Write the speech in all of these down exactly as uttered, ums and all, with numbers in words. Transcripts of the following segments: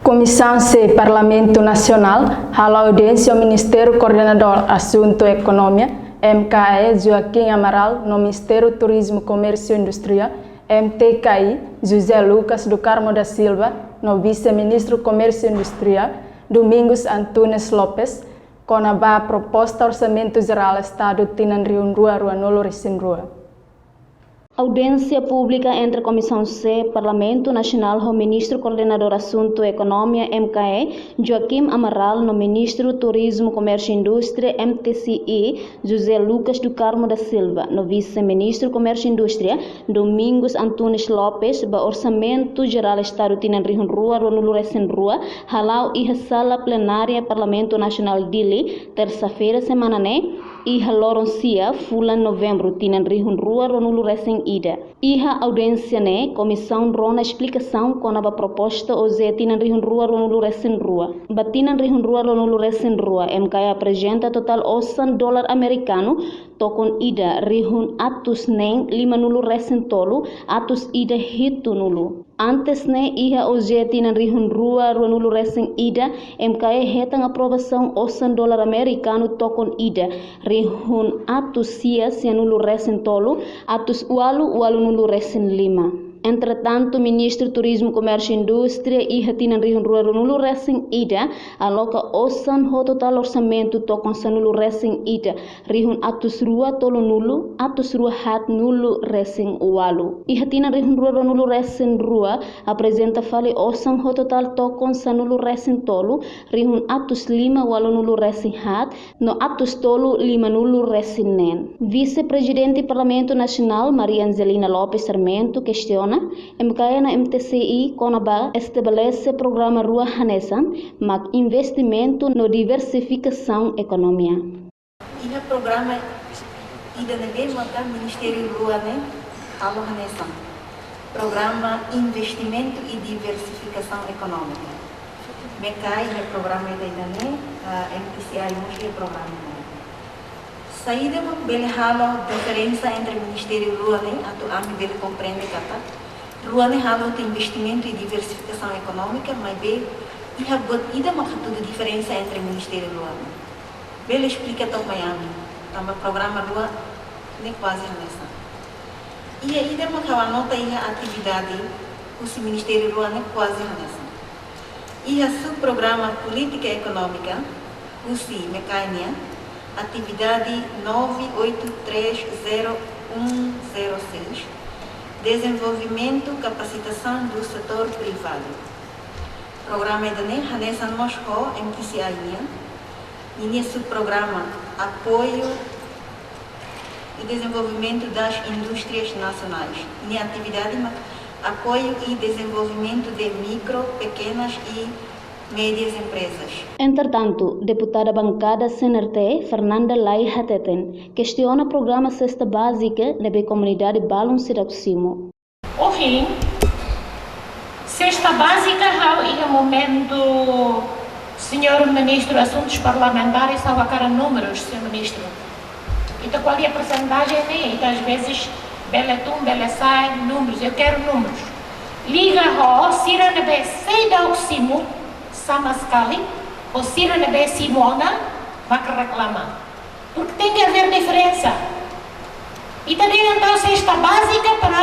Komisaun C Parlamentu Nasionál halo audiénsia ho Ministru Koordenadór Asuntu Ekonomia, M K E, Joaquim Amaral, no Ministru Turizmu, Komérsiu Indústria, M T K I, José Lucas do Carmo da Silva, no Vise-Ministru Komérsiu Indústria, Domingos Antunes Lopes, kona-ba proposta Orsamentu Jerál Estadu tinan rihun rua ruanulu resin rua. Audiénsia públika entre Komisaun C Parlamentu Nasionál ho Ministru Koordenadór Asuntu Ekonomia, M K E, Joaquim Amaral, no Ministru Turizmu, Komérsiu Indústria, M T C I, José Lucas do Carmo da Silva, no Vise-Ministru Komérsiu Indústria, Domingos Antunes Lopes, ba Orsamentu Jerál Estadu tinan rihun rua ruanulu resin rua, hala'o iha sala plenária Parlamentu Nasionál Dili, tersa-feira semana ne'e, iha loron sia, fulan Novembru, tinan rihun rua ruanulu resin ida. Iha audiénsia ne'e, komisaun rona esplikasaun kona-ba proposta O J E tinan rihun rua ruanulu resin rua. Ba tinan rihun rua ruanulu resin rua, M K E aprezenta totál osan dolar amerikanu, tokon ida rihun atus neen limanulu resin tolu, atus ida hitunulu. Antes ne'e, iha O J E tinan rihun rua ruanulu resin ida, M K E hetan aprovasaun osan dolar amerikanu tokon ida rihun atus sia sianulu resin tolu, atus ualu ualunulu resin lima. Entretantu, Ministru Turizmu, Komérsiu Indústria iha tinan rihun rua ruanulu resin ida aloka osan ho totál orsamentu tokon sanulu resin ida, rihun atus rua tolunulu, atus rua haatnulu resin ualu. Iha tinan rihun rua ruanulu resin rua aprezenta fali osan ho totál tokon sanulu resin tolu, rihun atus lima ualunulu resin haat, no atus tolu limanulu resin neen. Vise-Prezidente Parlamentu Nasionál, Maria Angelina Lopes Sarmento, kestiona M K E no M T C I kona-ba estabelese programa rua hanesan, mak investimentu no diversifikasaun ekonomia. Iha programa ida ne'ebé maka ministériu rua ne'e halo hanesan. Programa Investimentu i Diversifikasaun Ekonómika. M K E iha programa ida-ne'e, ah, M T C I mós iha programa ne'e. Saida mak bele halo diferensa entre ministériu rua ne'e, atu ami bele komprende katak rua ne'e halo hotu investimentu i diversifikasaun ekonómika, maibé iha buat ida mak hatudu diferensa entre ministériu rua ne'e. Bele esplika took mai ami, tanba programa rua ne'e kuaze hanesan. Iha ida mak ha'u anota iha atividade husi ministériu rua ne'e kuaze hanesan. Iha subprograma Polítika Ekonómika husi M K E nian, atividade nove oito três zero um zero seis, Desenvolvimento, Capacitação do Setor Privado. Programa ida-ne'e hanesan mós ho M T C I nian, ninia subprograma Apoio e Desenvolvimento das Indústrias Nacionais. Ninia atividade mak Apoio e Desenvolvimento de Micro, Pequenas e Médias Empresas. Entretantu, deputada bankada C N R T, Fernanda Lay hateten, kestiona programa sesta bázika ne'ebé komunidade balun seidauk simu. Ohin, sesta bázika ha'u iha momentu, señór Ministru Asuntus Parlamentares, ha'u hakarak númerus, señór Ministru. Ita ko'alia persentajen ne'e, ita às vezes bele tun, bele sa'e, númerus, eu quero númerus. Liga ho sira ne'ebé seidauk simu sama sekali, ho sira ne'ebé simu ona, mak reklama. Porque tem que haver diferença. Ita dehan entaun sesta bázika para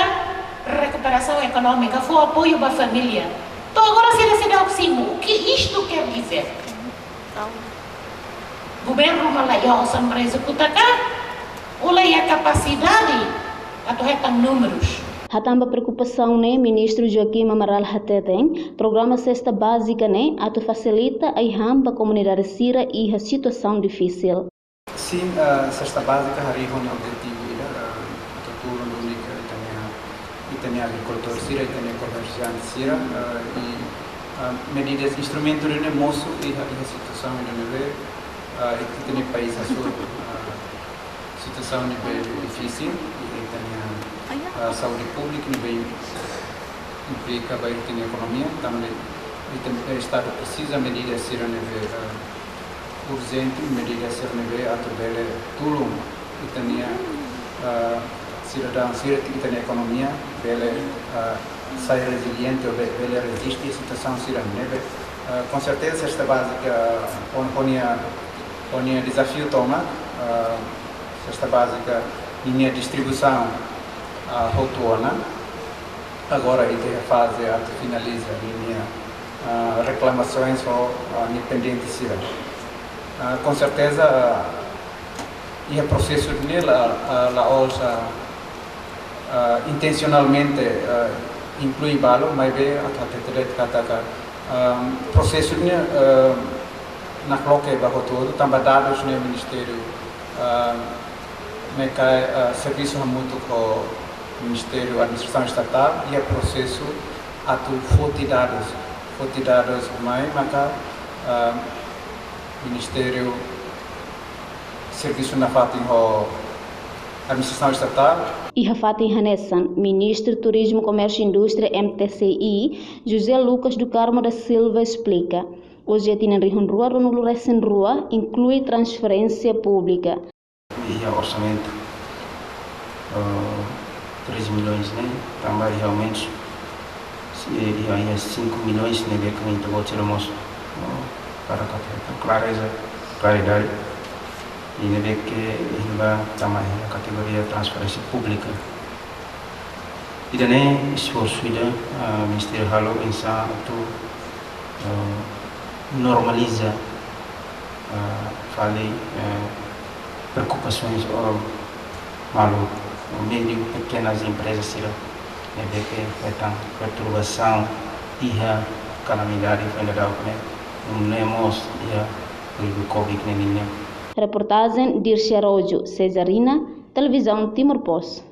recuperação económica, fó apoio ba família. Entaun agora sira seidauk simu, o que isto quer dizer? Governu mak la iha osan para ezekuta ka, ou la iha kapasidade atu hetan númerus? Hatán ba preokupasaun ne'e, Ministru Joaquim Amaral hateten, programa sesta bázika ne'e atu fasilita ai-han ba komunidade sira iha situasaun difisil. Sin, ah, sesta bázika harii ho nia objetivu ida, ah, atu tulun duni ita-nia, ita-nia agrikultór sira, ita-nia komersiante sira, ah, i, ah, medidas, instrumentu ida-ne'e mosu iha, iha situasaun ida ne'ebé, ah, ita-nia país hasoru, ah, situasaun ne'ebé difisil, iha ita-nia, ah, saúde públika ne'ebé implika ba ita-nia ekonomia, tanba ita-nia Estadu presiza medida sira ne'ebé, ah, urjente, medida sira ne'ebé atu bele tulun ita-nia, ah, sidadaun sira, ita-nia ekonomia bele, ah, sai reziliente, ou be-, bele reziste situasaun sira ne'ebé Ah, com certeza, sesta bázica, ho, ho nia, ho nia dezafiu tomak, ah, sesta bázica, ninia distribuisaun, ah, hotu ona. Agora, iha faze atu finaliza ninia, ah, reklamasoens ho, ah, ninia pendente sira. Ah, com certeza, ah, iha prosesu ne'e la, ah, la'ós, ah, ah, intensionalmente, ah, inklui balu, maibé atu hatete de'it katak, ah, prosesu ne'e, ah, nakloke ba hotu-hotu, tanba dadus ne'e Ministériu, ah, ne'e kaer, ah, servisu hamutuk ho Ministériu Administrasaun Estatál, iha prosesu atu foti dadus, foti dadus mai maka, ah, Ministériu servisu nafatin ho Administrasaun Estatál. Iha fatin hanesan, Ministru Turizmu, Komérsiu no Indústria, M T C I, José Lucas do Carmo da Silva esplika, oje tinan rihun rua ruanulu resin rua inklui transferénsia públika. Iha orsamentu, eh, três milhões ne'e, tanba iha aumentu, se iha, iha cinco milhões ne'ebé ke ita-boot sira mós, eh, para katak hetan klareza, klaridade. I ne'ebé ke iha ba tama iha kategoria transferénsia públika. Ida-ne'e esforsu ida, ah, Ministériu halo oinsá atu, ah, normaliza, ah, fali, ah, preokupasoens, ah, maluk, médiu, pekenas emprezas sira ne'ebé ke hetan perturbasaun iha kalamidade foin daudauk ne'e, nune'e mós iha períodu covid ne'e nian. Reportajen Dirce Araújo, Cesarina, Televizaun Timor Post.